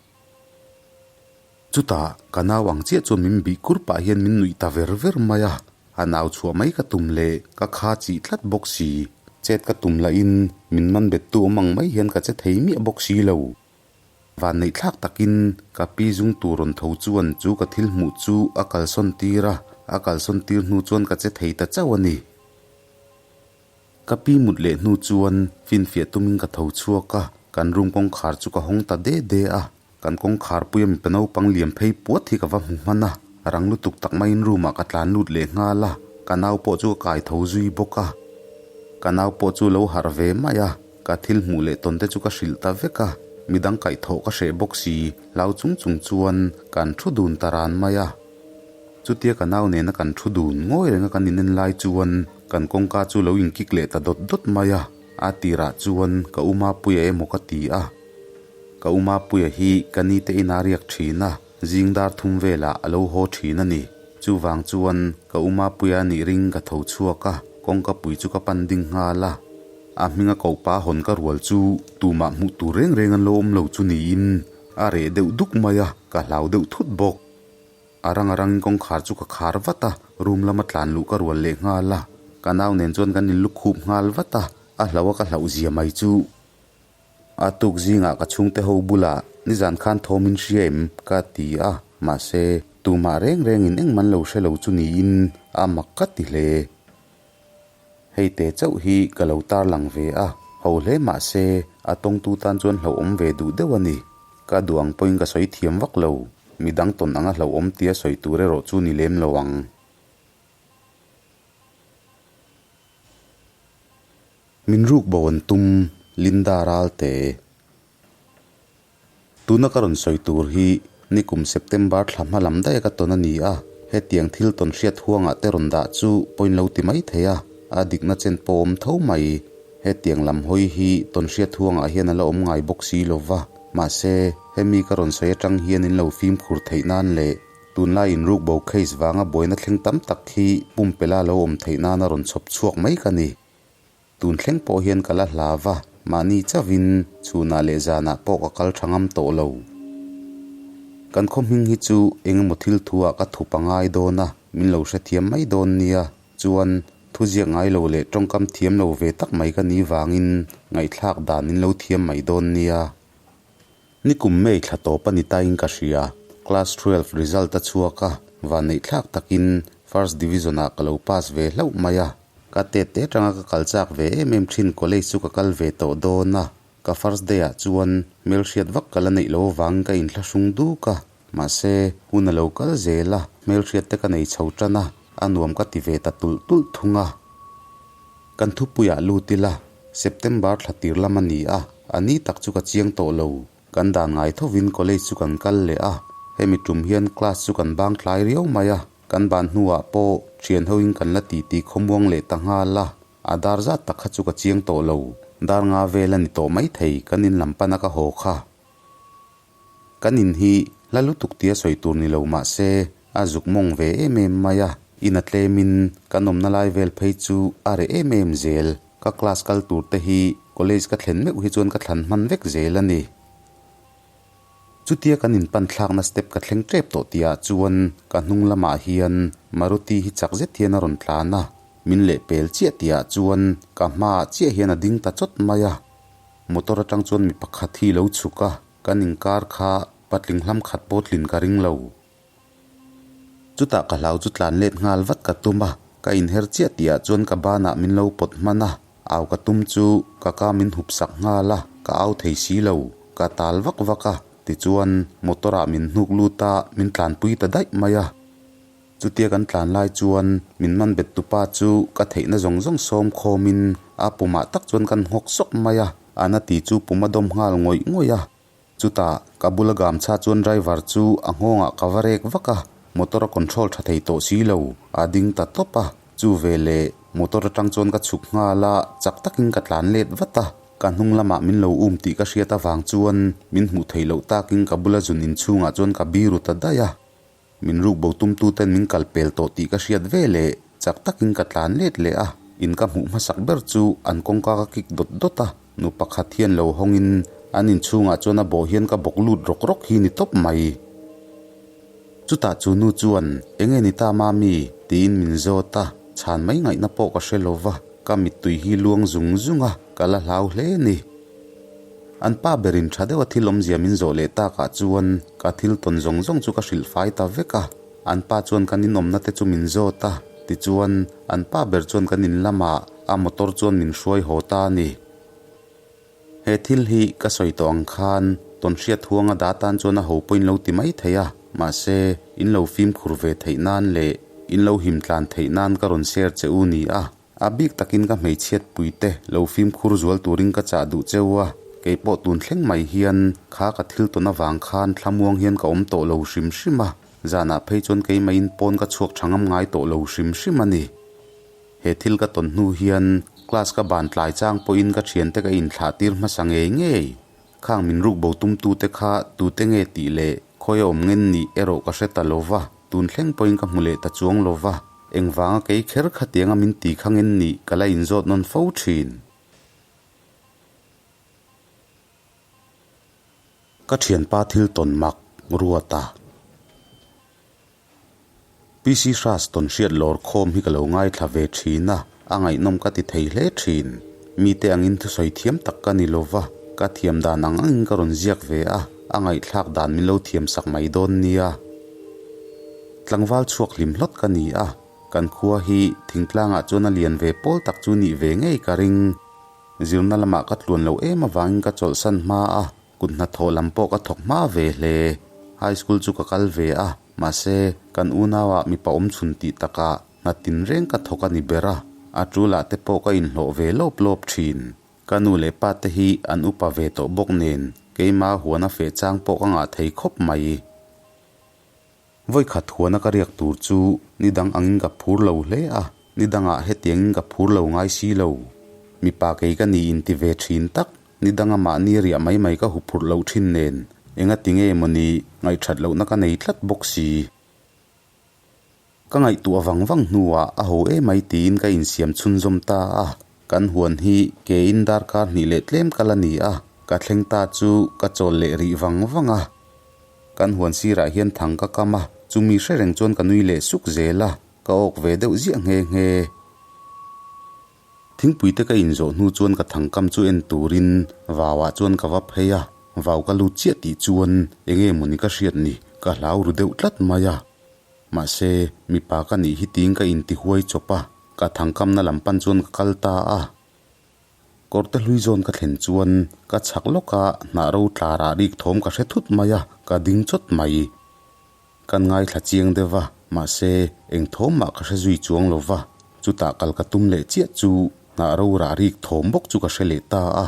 Chutah, ka nau ang chiah chuan min bih kur pah hian min nuih ta ver ver mai a. A nau chhuah mai ka tum leh ka kha chih tlat bawk si. Chet ka tum lahin min man bettu awm ang mai hian ka che thei miah bawk si lo. Vanneihthlak takin ka pi zung tur rawn tho chuan chu ka thil hmuh chu a kalsawn tir a, a kalsawn tir hnu chuan ka che thei ta chauh a ni. Ka pi mut leh hnu chuan finfiah tumin ka tho chhuak a, kan room kawngkhar chu ka hawng ta de de a, kan kawngkhar puia mipa naupang liam phei puat hi ka va hmu hman a, rang lutuk tak maiin room ah ka tlan lut leh nghal a, ka nau pawh chu ka kai tho zui bawk a. Ka nau pawh chu lo harh ve mai a, ka thil hmuh leh tawn te chu ka hrilh ta vek a, midang kaihthawh ka hreh bawk si, hlau chung chung chuan kan thu dun ta ran mai a. Chutia ka nau nena kan thu dun ngawi renga kan inen lai chuan kan kawngka chu lo inkik leh ta dawt dawt mai a, a tirah chuan ka u Mapuia emaw ka ti a. Ka u Mapuia hi ka ni te inah riak thin a, zing dar thum velah a lo haw thin a ni. Chuvang chuan ka u Mapuia nih ring ka tho chhuak a, kawngka pui chu ka pan ding nghal a. A hminga kopa hawn ka rual chu tumah hmuh tur reng reng an lo awm lo chu niin a reh deuh duk mai a, ka hlau deuh thut bawk. A rang a rangin kawngkhar chu ka khar vat a, room lama tlan luh ka rual leh nghal a. Ka nau nen chuan kan inlu khup nghal vat a, a hlauh a ka hlauh zia mai chu. A tuk zingah ka chhungte ho bulah nizan khan thawm in hria em? ka ti a, mahse tumah reng rengin engman lo hre lo chu niin a mak ka ti hle. Hei te chauh hi ka lo tarlang ve a, ho hle mah se a tawngtu tan chuan hlauhawm ve duh deuh a ni. Ka duh ang pawhin ka sawi thiam vak lo, midang tawn anga hlauhawm tia sawi tur erawh chu ni lem lo ang. Min ruk bo an tum, Linda Ralte. Tuna ka rawn sawi tur hi nikum September thla hma lam daih a ka tawn a ni a, hetiang thil tawn hriat huangah te rawn dah chu pawhin lo ti mai thei a, a dikna chen pawh awm tho mai. Hetiang lam hawi hi tawn hriat huangah hian a la awm ngai bawk si lo va, mahse hemi ka rawn sawi atang hian in lo fimkhur theih nan leh tunlai inrukbo case vanga buaina thleng tam tak hi pumpelh a lo awm theih nana rawn chhawp chhuak mai ka ni. Tun thleng pawh hian ka la hla va, mahni chauhin chhunah leh zanah pawh ka kal tha ngam tawh lo. Kan khaw hming hi chu eng emaw thil thuah ka thup a ngai dawn a, min lo hrethiam mai dawn nia. Chuan, thu ziak ngai lo leh tawngkam thiam lo ve tak mai ka nih vangin ngaihthlak dan in lo thiam mai dawn nia. Nikum May thla tawp a ni tain ka hria. Class 12 result a chhuak a, vanneihthlak takin First Division ah ka lo pass ve hlauh mai a. Ka tet te atanga ka kal chak ve em em thin college chu ka kal ve tawh dawn a, ka first day ah chuan hmelhriat vak ka la neih lo avangin ka inthlahrung duk a, mahse hun a lo kal zel a, hmelhriat te ka nei chho tan a, a nuam ka ti ve ta tulh tulh thung a. Kan thupuiah lut ila, September thla tir lam a ni a, a ni tak chu ka chiang tawh lo. Kan dan ngai thovin college chu kan kal leh a, hemi tum hian class chu kan bang tlai riau mai a, kan ban hnuah pawh thian hoin kan la titi khawmuang leh ta nghal a, a dar zat tak kha chu ka chiang tawh lo. Dar nga vel a ni tawh maithei kan in lam pana ka haw kha. Kan in hi hla lutuk tia sawi tur ni lo mah se a zuk mawng ve em em mai a, in a tlemin kan awmna lai vel phei chu a reh em em zel. Ka class kal tur te hi college ka thlen meuh hi chuan ka thlan hman vek zel a ni. Chutia kan inpan thlakna step ka thleng tep tawh tihah chuan ka hnung lamah hian Maruti hi chak zet hian a rawn tlan a, min lehpel chiah tihah chuan ka hmaah chiah hian a ding ta chawt mai a. Motor atang chuan mi pakhat hi lo chhuk a, kan inkar kha patling hlam khat pawh tlin ka ring lo. Chutah ka hlau chu tlan let nghal vat ka tum a, ka inher chiah tihah chuan ka banah min lo pawt hman a, au ka tum chu ka ka min hup sak nghal a, ka au thei si lo, ka tal vak vak a, tichuan motor ah min hnuk lut a, min tlanpui ta daih mai a. Chutia kan tlan lai chuan min man bet tupa chu ka theihna zawng zawng sawm khawmin a pumah tak chuan kan nghawk sawk mai a, a na ti chu pum a dawm nghal ngawih ngawih a. Chutah ka bula gamchha chuan driver chu a nghawngah ka va rek vak a, motor a control tha thei tawh si lo, a ding ta tawp a. Chu veleh motor atang chuan ka chhuk nghal a, chak takin ka tlan let vat a. Ka hnung lamah min lo um tih ka hriat avang chuan min hmuh theih loh takin ka bula zun inchhungah chuan ka biru ta daih a. Min ruk bo tumtu ten min kal pel tawh tih ka hriat ve leh chak takin ka tlan let leh a, in ka hmuh hmasak ber chu an kawngka ka kik dawt dawt a, nu pakhat hian lo hawngin an inchhungah chuan a bawh hian ka bawk lut rawk rawk hi ni tawp mai. Chutah chu nu chuan, Enge ni ta Mami? tiin min zawt a, chhan mai ngaihna pawh ka hre lo va, ka mittui hi luang zung zung a, ka la hlau hle a ni. An pa berin tha deuha thil awmzia min zawh leh takah chuan ka thil tawn zawng zawng chu ka hrilh fai ta vek a. An pa chuan kan inawmna te chu min zawt a, tichuan an pa ber chuan kan in lamah a motor chuan min hruai haw ta a ni. He thil hi ka sawi tawh ang khan tawnhriat huanga dah tan chuan a ho pawhin lo ti mai thei a, mahse in lo fimkhur ve theih nan leh in lo him tlan theih nan ka rawn share che u ni a. A bik takin ka hmeichhiat puite lo fimkhur zual turin ka chah duh cheu a, kei pawh tun thleng mai hian kha ka thil tawn avang khan thlamuang hian ka awm tawh lo hrim hrim a, zanah phei chuan keimahin pawn ka chhuak tha ngam ngai tawh lo hrim hrim a ni. He thil ka tawn hnu hian class ka ban tlai chang pawhin ka thiante ka inthlah tir hmasa ngei ngei. Khang min ruk bo tumtute kha tute nge tih leh khawi a awm ngen nih erawh ka hre ta lo va, tun thleng pawhin ka hmu leh ta chuang lo va, engvanga kei kher khatianga min ti kha ngen nih ka la inzawt nawn fo thin. Ka thianpa thil tawn mak Ruata. PC Hras tawn hriat lawr khawm hi ka lo ngaithla ve thin a, a ngaihnawm ka ti thei hle thin. Mite angin thusawi thiam tak ka ni lo va, ka thiam dan ang angin ka rawn ziak ve a, a ngaihthlak dan min lo thiam sak mai dawn nia. Tlangval chhuak hlim hlawt ka ni a, kan khua hi thingtlangah chuan a lian ve pawl tak chu nih ve ngei ka ring. Zirna lamah ka tluan lo em avangin ka chawlhsan hma a, Kut hnathawh lam pawh ka thawk hma ve hle. High school chu ka kal ve a, mahse, kan unauah mipa awm chhun tih takah hna tinreng ka thawk a ni ber a, a tulah te pawh ka inhlawh ve lawp lawp thin. Ka nu leh pa te hi an upa ve tawh bawk nen, keimah huana feh chang pawh ka ngah thei khawp mai. Vawikhat huana ka riak tur chu ni dang angin ka phur lo hle a, ni dangah hetiangin ka phur lo ngai si lo. Mipa kei ka ni inti ve thin tak, ni danga mahni riah mai mai ka huphurh loh thin nen, engati nge mawni ngaihthat lohna ka nei tlat bawk si. Ka ngaihtuah vang vang hnuah a ho emai tiin ka insiam chhunzawm ta a, kan huan hi kein darkar hnih leh tlem kal a ni a, ka thleng ta chu ka chawl leh rih vang vang a. Kan huan sirah hian thang ka kam a, chumi hre reng chuan ka nui leh suk zel a, ka awk ve deuh ziah nghe nghe. Thingpui te ka inzawh hnu chuan ka thangkam chu en turin vauah chuan ka va phei a, vau ka lut chiah tih chuan enge mawni ka hriat ni, ka hlau ru deuh tlat mai a. Mahse, mipa ka nih hi tiin ka intihuai chawp a, ka thangkamna lam pan chuan ka kal ta a. Kawrte hlui zawn ka thlen chuan ka chhak lawka hnah ro tlar ah rik thawm ka hre thut mai a, ka ding chawt mai. Kan ngaithla chiang deuh va, mahse, eng thawm mah ka hre zui chuang lo va, chutah kal ka tum leh chiah chu hnah ro rah rik thawm bawk chu ka hre leh ta a.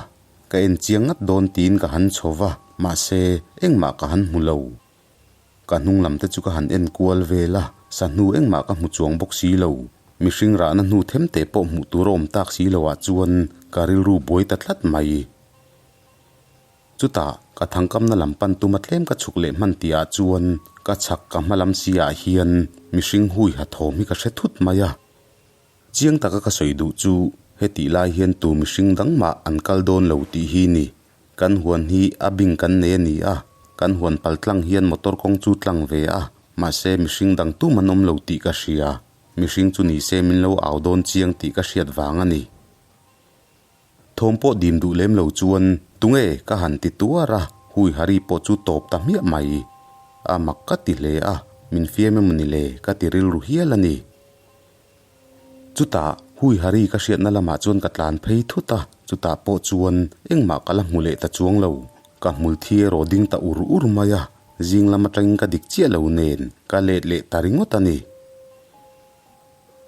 Ka en chiang ngat dawn tiin ka han chho va, mahse, engmah ka han hmu lo. Ka hnung lam te chu ka han en kual vel a, sa hnu engmah ka hmu chuang bawk si lo. Mihring rahna hnu them teh pawh hmuh tur a awm tak si lo ah chuan ka rilru buai ta tlat mai. Chutah, ka thangkamna lam pan tuma tlem ka chhuk leh hman tih ah chuan ka chhak ka hma lam si ah hian mihring hui ha thawm hi ka hre thut mai a. Chiang taka ka sawi duh chu hetih lai hian tu mihring dang mah an kal dawn lo tih hi ni. Kan huan hi a bing kan nei a ni a, kan huan pal tlang hian motor kawng chu tlang ve a, mahse mihring dang tum an awm lo tih ka hria. Mihring chu ni se min lo au dawn chiang tih ka hriat vang a ni. Thawm pawh dim duh lem lo chuan tunge ka han ti tuar a, hui hari pawh chu tawp ta hmiah mai. A mak ka ti hle a, min fiam emaw ni le ka ti rilru hial a ni. Chutah, hui hari ka hriatna lamah chuan ka tlan phei thut a, chutah pawh chuan engmah ka la hmu leh ta chuang lo. Ka hmul thi erawh ding ta ur ur mai a, zing lam atangin ka dik chiah lo nen ka let leh ta ringawt a ni.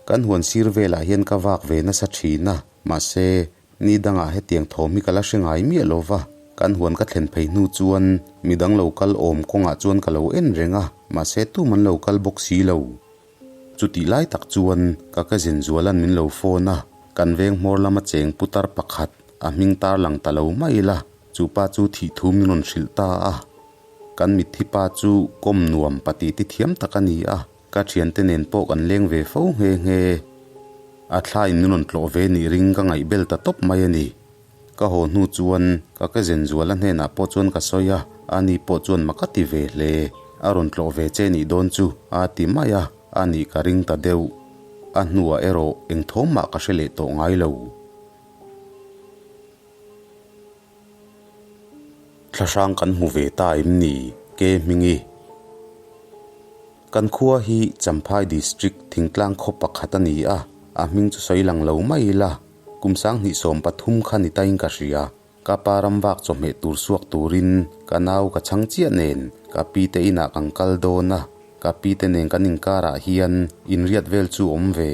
Kan huan sir velah hian ka vak ve nasa thin a, mahse, ni dangah hetiang thawm hi ka la hre ngai miah lo va, kan huan ka thlen phei hnu chuan midang lo kal awm kawngah chuan ka lo en reng a, mahse tum an lo kal bawk si lo. Chutih lai tak chuan ka cousin Zuala'n min lo phone a, kan veng hmawr lama cheng putar pakhat a hming tar lang ta lo mai la, chu pa chu thih thu min rawn hrilh ta a. Kan mitthi pa chu kawm nuam pati ti thiam tak a ni a, ka thiante nen pawh kan leng ve fo nghe nghe. A thla in min rawn tlawh ve nih ring ka ngaih bel ta tawp mai a ni. Ka haw hnu chuan ka cousin Zuala hnenah pawh chuan ka sawi a, ani pawh chuan mak a ti ve hle. A rawn tlawh ve che nih dawn chu a ti mai a, a nih ka ring ta deuh. A hnuah erawh eng thawm mah ka hre leh tawh ngai lo. Thlahrang kan hmu ve ta em ni? Ke Hmingi. Kan khua hi Champhai District thingtlang khaw pakhat a ni a, a hming chu sawi lang lo mai ila, kum 2013 kha ni tain ka hria. Ka pa ram vak chawhmeh tur suak turin ka nau ka chhang chiah nen ka pi te inah kan kal dawn a, ka pi te nen kan inkarah hian inriat vel chu awm ve.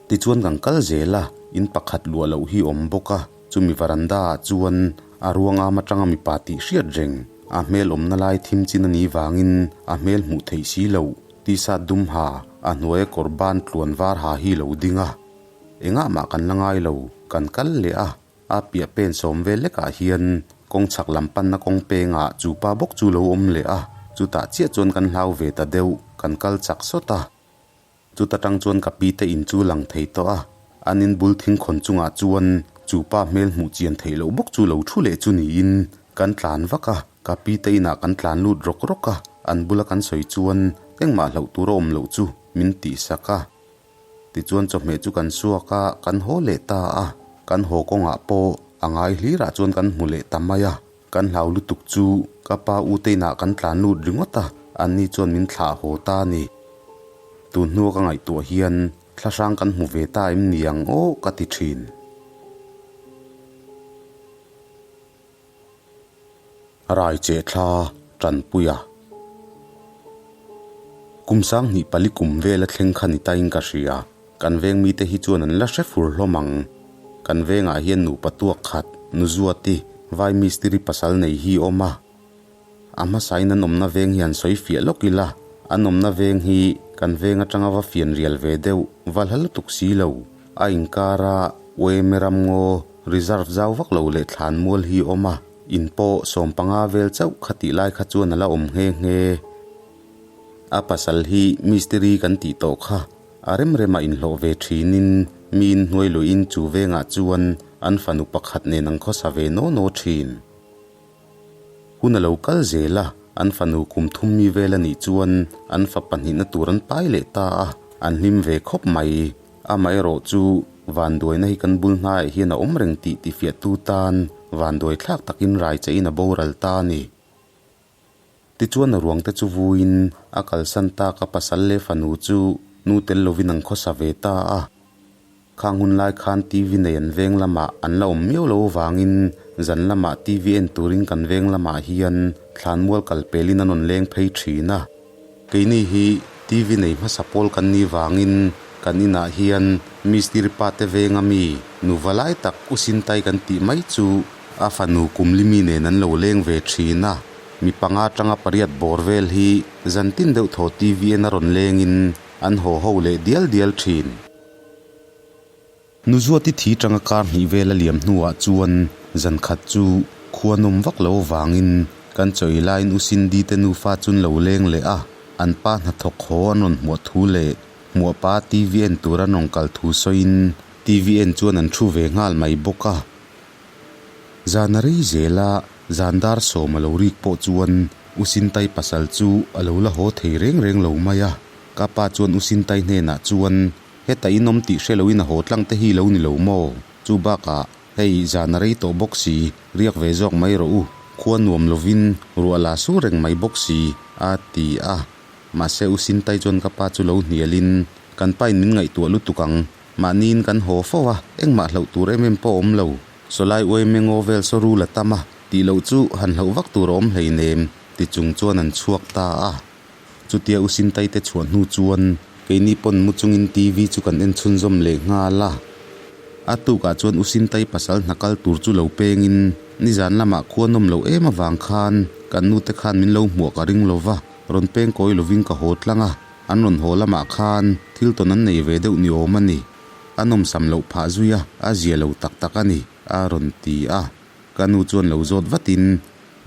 Tichuan kan kal zel a, in pakhat luah loh hi awm bawk a, chumi varanda ah chuan a ruang am atanga mipa tih hriat reng, a hmel awmna lai thim chin a nih vangin a hmel hmuh theih si loh, t-shirt dum ha, a hnuaia kawr ban tluan var ha hi lo ding a. Engah mah kan la ngai lo, kan kal leh a, a piah pen sawm vel lekah hian kawng chhak lam panna kawng pengah chu pa bawk chu lo awm leh a, chutah chiah chuan kan hlau ve ta deuh, kan kal chak sawt a. Chuta tang chuan ka pi te in chu lang thei tawh a, an in bul thingkhawn chungah chuan chu pa hmel hmuh chian theih loh bawk chu lo thu leh chu niin kan tlan vak a, ka pi te inah kan tlan lut rawk rawk a, an bula kan sawi chuan engmah hlauh tur a awm loh chu min tihsak a. Tichuan chawhmeh chu kan suak a, kan haw leh ta a, kan haw kawngah pawh a ngai hlirah chuan kan hmu leh ta mai a, kan hlau lutuk chu ka pa u te inah kan tlan lut ringawt a, anni chuan min thlah haw ta a ni. Tun hnua ka ngaihtuah hian thlahrang kan hmu ve ta em ni ang aw ka ti thin. Rai che thla tanpui a. Kum 2004 kum vela thleng kha ni tain ka hria. Kan veng mite hi chuan an la hre fur hlawm ang. Kan vengah hian nupa tuak khat, nu Zuati, vai mistiri pasal nei hi awm a. A hmasain an awmna veng hi an sawi fiah lawk ila, an awmna veng hi kan veng atanga va fian rial ve deuh, va hla lutuk si lo. A inkara Ueme ramngaw reserve zau vak lo leh thlan mual hi awm a, in pawh 15 vel chauh kha tih lai kha chuan a la awm nghe nghe. A pasal hi mistiri kan tih tawh kha a rem rema inhlawh ve thinin mi inhnuai luihin chu vengah chuan an fanu pakhat nen an khawsa ve naw naw thin. Hun a lo kal zel a, an fanu kum thum mi vel a nih chuan an fa pahnihna tur an pai leh ta a, an hlim ve khawp mai. Amaherawh chu vanduaina hi kan bul hnaiah hian a awm reng tih tifiahtu tan vanduai thlak takin rai chein a boral ta a ni. Tichuan a ruangte chu vuiin a kalsan tak a pasal leh fanu chu nu tel lovin an khawsa ve ta a. Khang hun lai khan TV nei an veng lamah an la awm miau lo avangin zan lamah TV en turin kan veng lamah hian thlanmual kal pelin an rawn leng phei thin a. Keini hi TV nei hmasa pawl kan nih vangin kan inah hian mistiri pa te venga mi nuva lai tak u Sintai kan tih mai chu a fanu Kumlimi nen an lo leng ve thin a. Mi panga atanga pariat bawr vel hi zan tin deuh thaw TV en a rawn lengin an haw ho leh dial dial thin. Nuzuati thi tanga kar hnih vel a liam hnuah chuan zan khat chu khua nawm vak lo avangin kan chawi laiin U Cindy te nufa chu an lo leng leh a, an pa hnathawk haw an rawn hmuah thu leh hmuah pa TV en tur an rawn kal thu sawiin TV en chuan an thu ve nghal mai bawk a. Zan a rei zel a, zan dar sawm a lo rik pawh chuan U Sintai pasal chu a lo la haw thei reng reng lo mai a, ka pa chuan U Sintai hnenah chuan Heta in awm tih hre loin a haw tlang te hi lo ni lo maw? Chu bakah, hei zan a rei tawh bawk si, riak ve zawk mai rawh u, khua nuam lovin ruah la sur reng mai bawk si, a ti a. Mahse U Sintai chuan ka pa chu lo hnialin, Kan pain min ngaihtuah lutuk ang, mahniin kan haw fo a, engmah hlauh tur em em pawh awm lo. Sawlai uaime ngaw vel saw rul a tam a, tih loh chu han hlauh vak tur a awm hleinem, ti chung chuan an chhuak ta a. Chutia U Sintai te chhuah hnu chuan keini pawn mu chungin TV chu kan en chhunzawm leh nghal a. A tukah chuan U Sintai pasal hna kal tur chu lo pengin nizan lamah khua nawm loh em avang khan kan nute khan min lo hmuah ka ring lo va, rawn peng kawi lovin ka haw tlang a, an rawn haw lamah khan thil tawn an nei ve deuh ni awm a ni. A nawmsam loh phah zui a, a zia lo tak tak a ni, a rawn ti a. Ka nu chuan lo zawt vatin,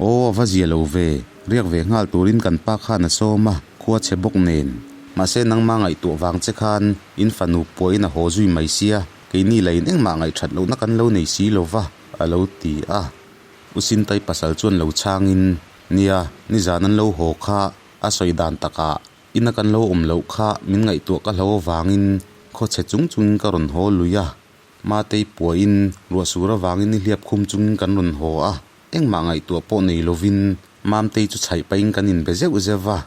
Aw, a va zia lo ve, riak ve nghal turin kan pa khan a sawm a, khua chhe bawk nen. Mahse nangma ngaihtuah vang che khan in fanu puahin a haw zui mai sia, keini lain engmah ngaihthat lohna kan lo nei si lo va, a lo ti a. U Sintai pasal chuan lo chhangin. Nia, nizan an lo haw kha a sawi dan takah ina kan lo awm loh kha min ngaihtuah ka hlo avangin khawchhe chung chungin ka rawn haw lui a. Matei puahin ruah sur avangin ni hliap khum chungin kan rawn haw a, engmah ngaihtuah pawh nei lovin Mamtei chu chhaih pahin kan inbe zeuh zeuh va.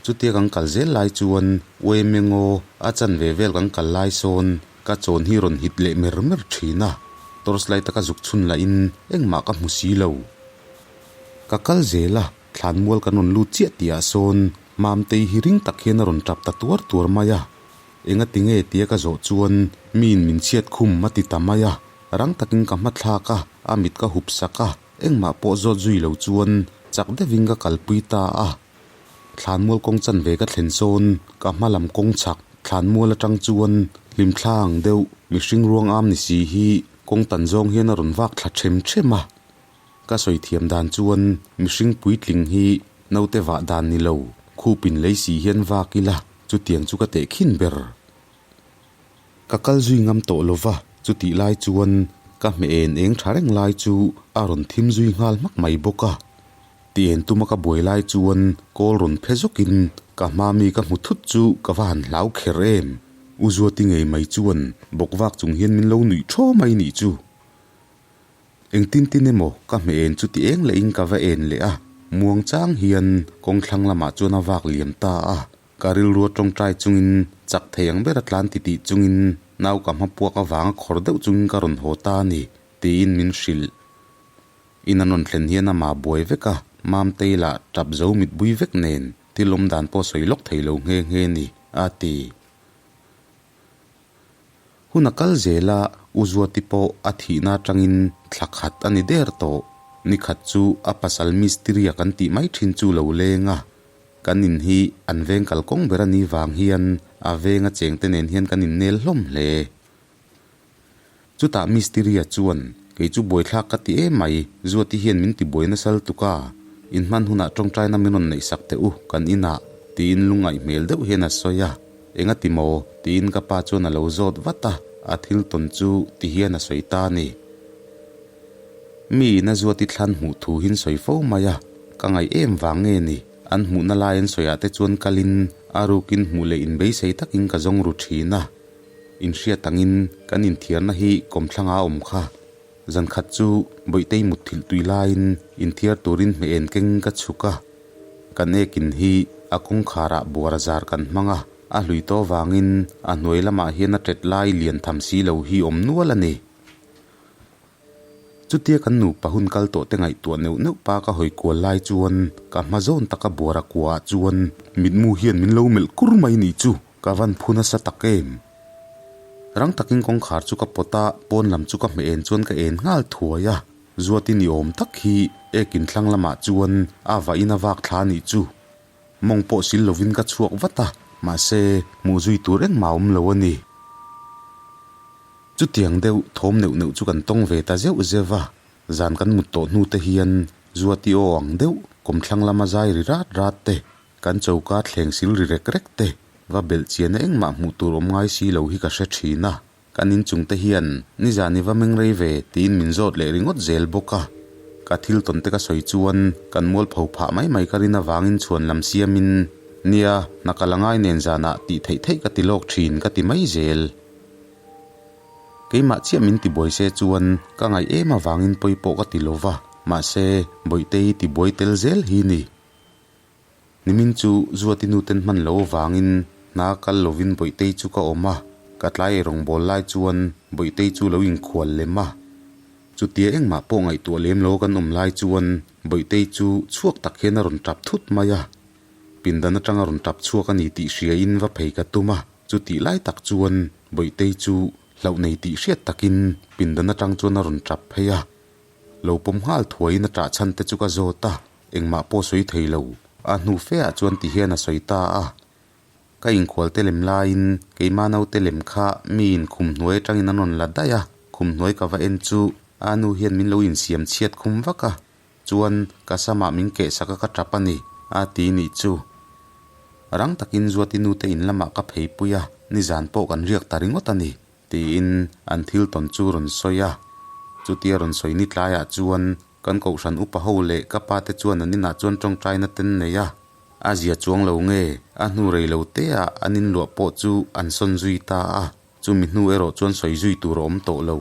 Chutia kan kal zel lai chuan Uemengaw a chanve vel kan kal lai sawn ka chawn hi rawn hit leh mer mer thin a, torchlight a ka zuk chhun lahin engmah ka hmu si lo. Ka kal zel a, thlanmual kan rawn lut chiah tihah sawn Mamtei hi ring tak hian a rawn tap ta tuar tuar mai a, engati nge tia ka zawh chuan miin min chhiat khum a ti ta mai a, rang takin ka hmathlak a, a mit ka hup sak a, engmah pawh zawt zui lo chuan chak deuhin ka kalpui ta a. Thlanmual kawng chanve ka thlen sawn ka hma lam kawng chhak thlanmual atang chuan hlimthla ang deuh mihring ruang am ni si hi kawng tan zawng hian a rawn vak thla them them a. Ka sawi thiam dan chuan mihring puitling hi naute vah dan ni lo khupin lei si hian vak ila chutiang chu ka tehkhin ber. Ka kal zui ngam tawh lo va, chutih lai chuan ka hmeh en eng tha reng lai chu a rawn thim zui nghal hmak mai bawk a. Ti en tuma ka buai lai chuan kawl rawn phe zawkin ka hma mi ka hmu thut chu ka va han hlau kher em. U Zuati ngei mai chuan bawk vak chung hian min lo nuih thaw mai nih chu. Engtin tin emaw ka hmeh en chu ti eng lehin ka va en leh a, muang chang hian kawng thlang lamah chuan a vak liam ta a. Ka rilru a tawngtai chungin chak thei ang ber a tlan titih chungin nau ka hma puak avanga khawr deuh chungin ka rawn haw ta a ni, tiin min hrilh. In an rawn thlen hian amah buai vek a, Mamtei lah tap zo mit bui vek nen thil awm dan pawh sawi lawk thei lo nghe nghe ni, a ti. Hun a kal zel a, U Zuati pawh a thihna atangin thla khat a ni der tawh. Ni khat chu a pasal mistiri a kan tih mai thin chu lo leng a, kan in hi an veng kalkawng ber a ni vang hian a venga chengte nen hian kan innel hlawm hle. Chutah Misteria chuan, Kei chu buaithlak ka ti em mai, Zuati hian min ti buai nasal tuk a, inhman hunah tawngtaina min rawn neihsak teh u, kan inah, tiin lungngaih hmel deuh hian a sawi a. Enga ti maw? tiin ka pa chuan a lo zawt vat a, a thil tawn chu ti hian a sawi ta a ni. Mi ina Zuati thlan hmuh thu hin sawi fo mai a, ka ngaih em vang nge ni? An hmuhna lai an sawiah te chuan kalin a rukin hmuh leh inbeisei takin ka zawng ru thin a. Inhriat angin kan inthiarna hi kawmthlanga a awm kha. Zan khat chu Bawihtei mutthilh tui laiin inthiar turin hmeh en keng ka chhuk a. Kan ekin hi a kawngkharah buara zar kan hmang a, a hlui tawh vangin a hnuai lamah hian a tet lai lian tham si lo hi awm nual a ni. Chutia kan nupa hun kal tawh te ngaihtuah neuh neuh pa ka hawi kual lai chuan ka hma zawn taka buara kuaah chuan mitmu hian min lo melh kur mai nih chu ka van phu nasa tak em. Rang takin kawngkhar chu ka pawt a, pawn lam chu ka hmeh en chuan ka en nghal thuai a, Zuati ni awm tak hi ekin thlang lamah chuan a vahin a vak thla nih chu. Mawng pawh sil lovin ka chhuak vat a, mahse hmuh zui tur engmah a awm lo a ni. Chutiang deuh thawm neuh neuh chu kan tawng ve ta zeuh zeuh a, zan kan mut tawh hnu te hian Zuati aw ang deuh kawmthlang lama zai ri rat rat te, kan choka thleng sil ri rek rek te, va belh chian engmah hmuh tur awm ngai si lo hi ka hre thin a, kan inchung te hian nizan i va meng rei ve tiin min zawt leh ringawt zel bawk a, ka thil tawn te ka sawi chuan kan mualpho phah mai mai ka rin avangin chhuan lam siamin nia hna ka la ngai nen zanah tih theih theih ka ti lawk thin ka ti mai zel. Keimah chiah min tibuai se chuan ka ngaih em avangin pawi pawh ka ti lo va, mahse Bawihtei tibuai tel zel hi ni. Nimin chu Zuati nuten hman lo avangin hna kal lovin Bawihtei chu ka awm a, ka tlai eirawngbawl lai chuan Bawihtei chu lo inkhual lem a. Chutia engmah pawh ngaihtuah lem lo kan awm lai chuan Bawihtei chu chhuak tak hian a rawn tap thut mai a. Pindan atanga rawn tap chhuak a ni tih hriain va phei ka tum a, chutih lai tak chuan Bawihtei chu hlauh nei tih hriat takin pindan atang chuan a rawn tap phei a. Lo pawm nghal thuaiin a ṭah chhan te chu ka zawt a, engmah pawh sawi thei lo. A hnu fe ah chuan ti hian a sawi ta a. Ka inkhual te lem laiin keimah naute lem kha miin khum hnuai atangin an rawn la daih a, khum hnuai ka va en chu a nu hian min lo insiam chhiat khum vak a. Chuan ka samah min kehsak a ka tap a ni, a ti nih chu. Rang takin Zuati nute in lamah ka pheipui a, nizan pawh kan riak ta ringawt a ni, tiin an thil tawn chu rawn sawi a. Chutia rawn sawi ni tlaiah chuan Kan kohhran upa ho leh ka pa te chuan an inah chuan tawngtaina ten nei a, a zia chuang lo nge a hnu rei lo te ah an inluah pawh chu an sawn zui ta a, chumi hnu erawh chuan sawi zui tur a awm tawh lo.